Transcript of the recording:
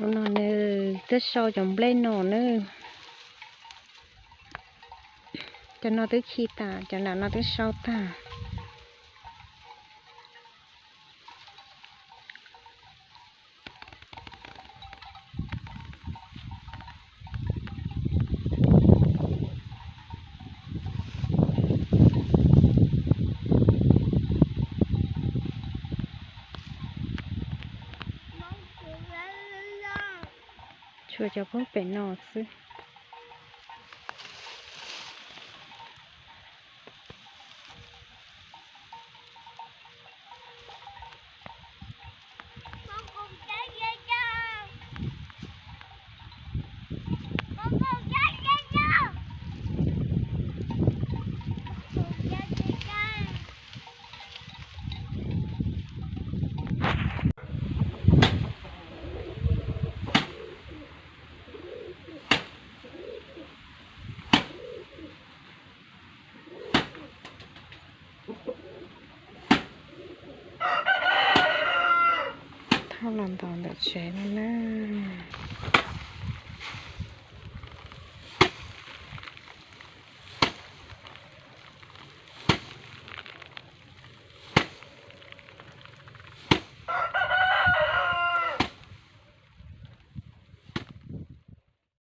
Hnub no nws twb sau cov nplej no na. Cov no twb khi tas, cov nram no twb sau tag. Tshuav cov pem no xwb. Thauj los ntaus ntawm tsev no na.